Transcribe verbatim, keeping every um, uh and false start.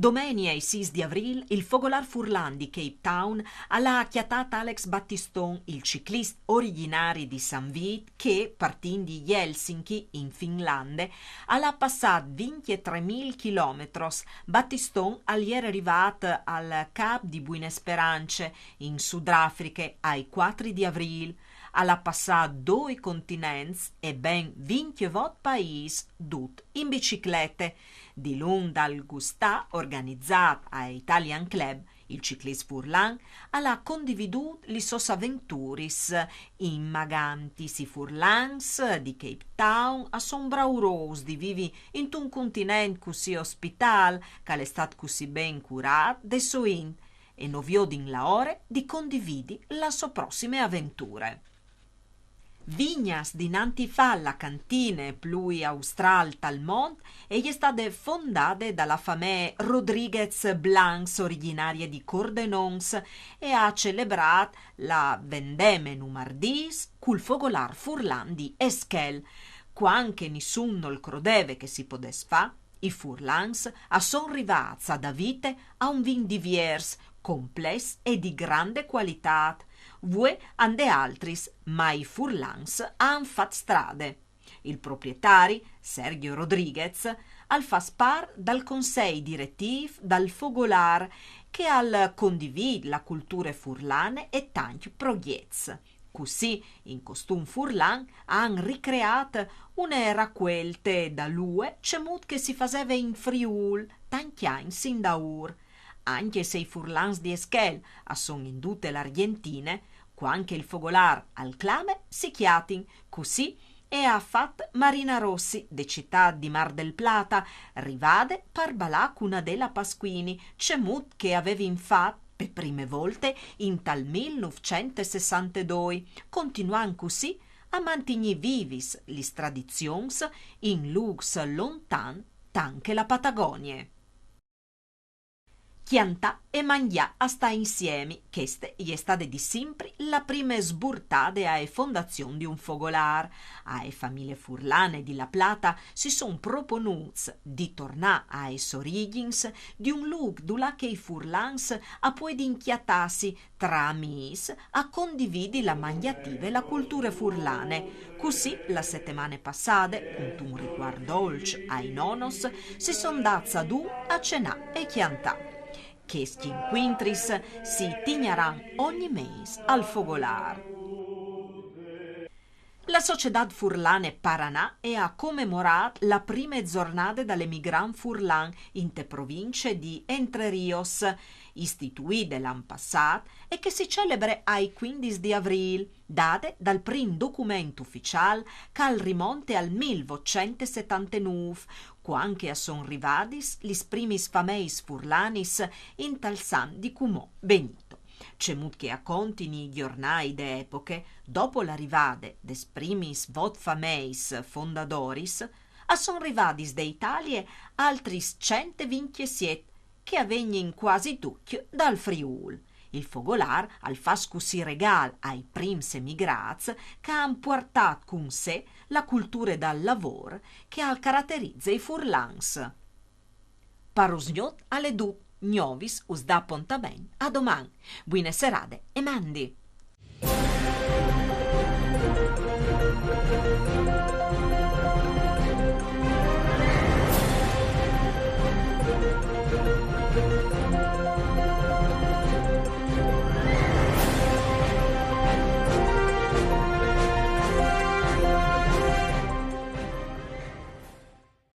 Domenie i sîs di Avrîl il Fogolâr Furlan di Cape Town al à cjatât Alex Battiston, il ciclist origjinari di San Vît che, partint di Helsinki in Finlande, al à passât vincjetrê mil chilometris. Battiston al jere rivât al Cap di Buine Sperance, in Sudafriche, ai cuatri di Avrîl. Al à passât doi continents e ben vincjevot paîs, dut in biciclete. Dilunc dal gustâ organizât a Italian Club, il ciclist furlan al à condividût lis sôs aventuris, inmagantisi furlans di Cape Town a son braurôs di vivi intun continent cussì ospitâl, che al è stât cussì ben curât de sô int, e no viodin la ore di condividi la sô prossime aventure. Vignas dinanti fâ la cantine plui austrâl tal mont e je stade fondade da la famee Rodriguez Blancs, origjinarie di Cordenons, e à celebrât la vendeme numardîs cul fogolâr furlan di Eschel. Cuant che nissun nol crodeve che si podès fâ, i furlans a son rivâts a dâ vite a un vin diviers, complets e di grande cualitât. Vuê a 'nd è altris, ma i furlans a àn fat strade. Il proprietari, Sergio Rodriguez, al fâs part dal consei diretîf dal Fogolâr, che al condivît la culture furlane e tancj progjets. Cussì, in costum furlan, a àn ricreât une racuelte da lue, cemût che si faseve in Friûl tancj agns indaûr. Ancje se i furlans di Eschel a son in dute la Argjentine, cuant che il fogolâr al clame, si cjatin. Cussì e à fat Marina Rossi, de citât di Mar del Plata, rivade par balâ cun Adela Pasquini, cemût che a vevin fat pe prime volte intal mil nûfcent e sessantedoi, continuant cussì a mantignî vivis lis tradizions in lûcs lontans tant che la Patagonie. Cjantâ e mangjâ a stâ insiemi, cheste e je stade di simpri la prime sburtade ae fondazion di un fogolâr. Ae famile furlane di La Plata si son proponûts di tornâ aes origjins, di un lûc dulà che i furlans a puedin cjatâsi tra amîs a condividi la mangjative e la culture furlane. Cussì, la setemane passade, cuntun ricuart dolç ai nonos, si son dâts adun a cenâ e cjantâ. Chescj incuintris si tignaran ogni mês al Fogolâr. La Sociedât Furlane Paranà e à comemorât la prime zornade dal emigrant furlan inte provincie di Entre Rios, istituide l'an passât e che si celebre ai cuindis di Avrîl, dade dal prin document uficiâl che al rimonte al mil votcent e setantenûf, cuant che a son rivadis lis primis fameis furlanis intal sant di cumò Benito. Cemût che a contin i gjornâi de epoche, dopo la rivade des primis vot fameis fondadoris, a son rivadis de Italie altris cent e vincjesiet, che a vegnin cuasi ducj dal Friûl. Il Fogolâr al fâs cussì regâl ai prins emigrâts che a àn puartât cun se la culture dal lavôr che al caraterize i furlans. Par usgnot al è dut, Gnovis us dà apontament a doman. Buine serade e mandi!